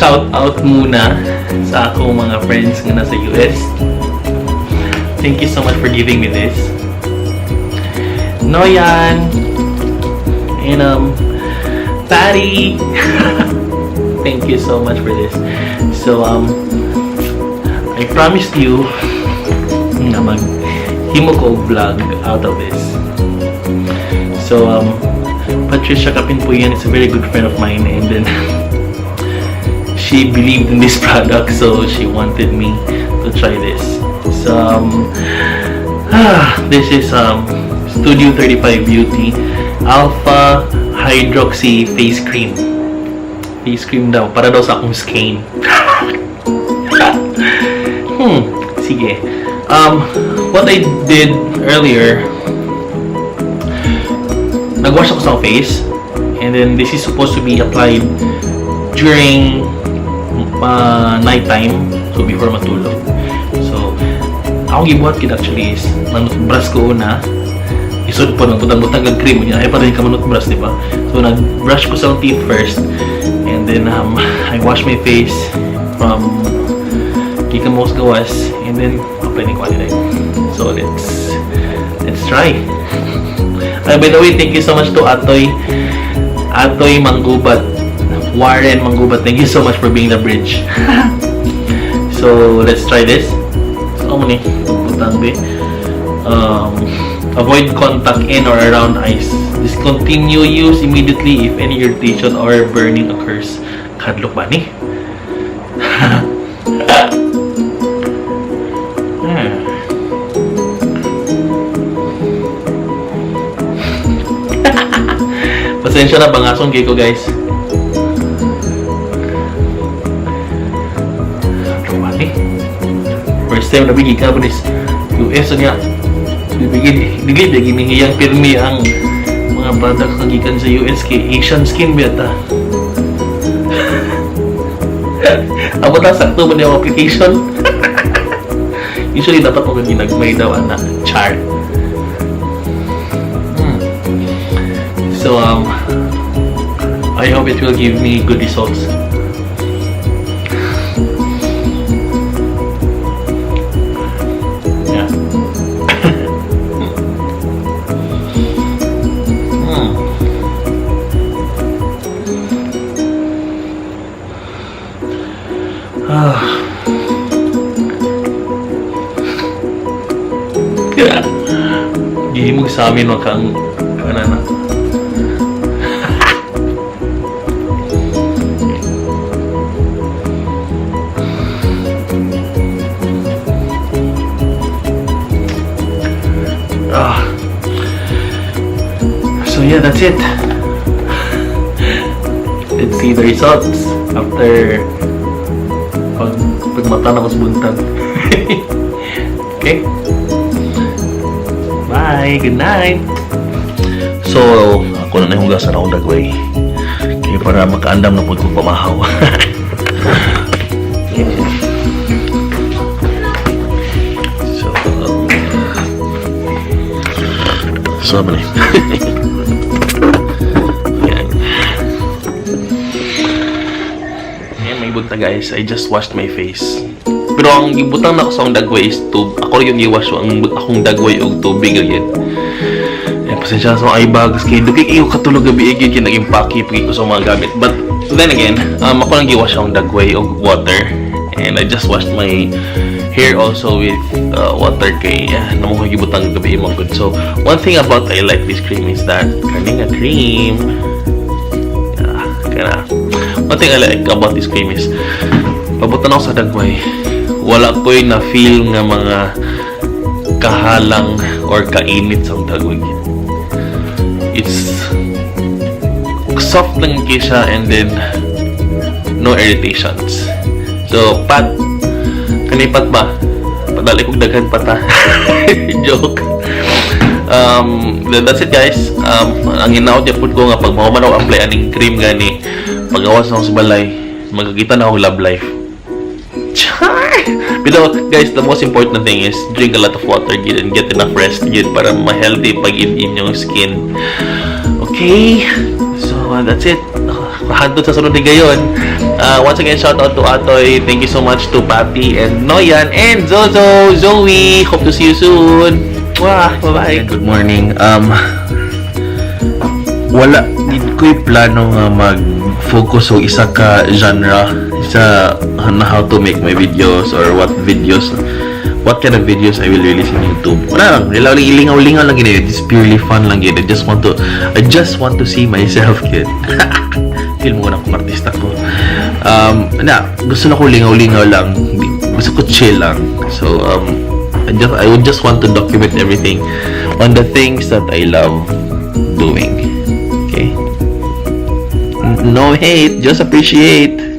Mag-shout out muna sa akong mga friends nga nasa US. Thank you so much for giving me this. Noyan! And Patty! Thank you so much for this. So, I promised you na mag himo ko og vlog out of this. So, Patricia Kapinpuyan is a very good friend of mine, and then she believed in this product, so she wanted me to try this. So, this is Studio 35 Beauty Alpha Hydroxy Face Cream. Face cream daw, para daw sa akong skin. Sige. What I did earlier, nagwash ako sa face, and then this is supposed to be applied during nighttime, so before matulog. So, akong gibuhat gid actually is, manutbrush ko una, isod po nang butang-butang kag cream niya, ay pa rin ka manutbrush, di ba? So, nag-brush ko sa teeth first, and then I wash my face from gikan mo sa gawas, and then apply ni ko nila. So, let's try. Ay, by the way, thank you so much to Atoy Manggubat, Warren Manggubat. Thank you so much for being the bridge. So, let's try this. So, amo ni, butang be. Avoid contact in or around eyes. Discontinue use immediately if any irritation or burning occurs. Kadlok ba ni? Pasensya na, bangason kay ko, guys. Ano ba ni? First time na bigay ka ba is US niya. Bibigin, dili bigin hiyang pirmi ang mga products na gikan sa US kay Asian skin ba ta. Amo ta sakto ba niya ang application? Usually dapat mo ginagmay daw ana char. So I hope it will give me good results. Yeah. Ah. Gihimog sa amin kang ano na. Ah. So yeah, that's it. Let's see the results after pag pagmata na ko sa buntag. Okay? Bye! Good night! So, ako na nahugasan akong dagway. Kaya para makaandam na po kong pamahaw. Yeah. So, ano eh? Yan. Ayan, may buntag, guys. I just washed my face. Pero ang gibutang na ko sa akong dagway is tub. Ako rin yung giwash ang akong dagway og tubig again. Eh, pasensya sa mga eye bags kay dugay kayo katulog gabi eh, kay nag-impake pag ko sa mga gamit. But then again, ako lang giwash akong dagway og water, and I just washed my hair also with water kay namo ko gibutang gabi man good. So, one thing about I like this cream is that kani nga cream, yeah, kana. One thing I like about this cream is pabutan ako sa dagway, wala ko'y na-feel nga mga kahalang or kainit sa dagway. It's soft lang kay siya and then no irritations. So, pat, kanipat ba? Padali kong daghan pata. Joke. Then that's it, guys. Ang hinaot pud ko nga pag mahuman ako apply aning cream gani, pagawas na ako sa balay, magkakita na ako love life. Char! Pero guys, the most important thing is drink a lot of water gid and get enough rest gid para ma-healthy pag inyong skin. Okay? So, that's it. Hantod sa sunod gayon. Once again, shout out to Atoy. Thank you so much to Patty and Noyan and Zozo, Zoe. Hope to see you soon. Wah, bye-bye. Good morning. Wala di ko'y plano nga mag-focus sa isa ka genre sa on how to make my videos or what kind of videos I will release in YouTube. Wala lang, lingaw-lingaw lang gini. It's purely fun lang gini. I just want to see myself kid. Feel mo na kung artista ko. Na, gusto na ko lingaw-lingaw lang. Gusto ko chill lang. So, I would just want to document everything on the things that I love doing. Okay? No hate, just appreciate.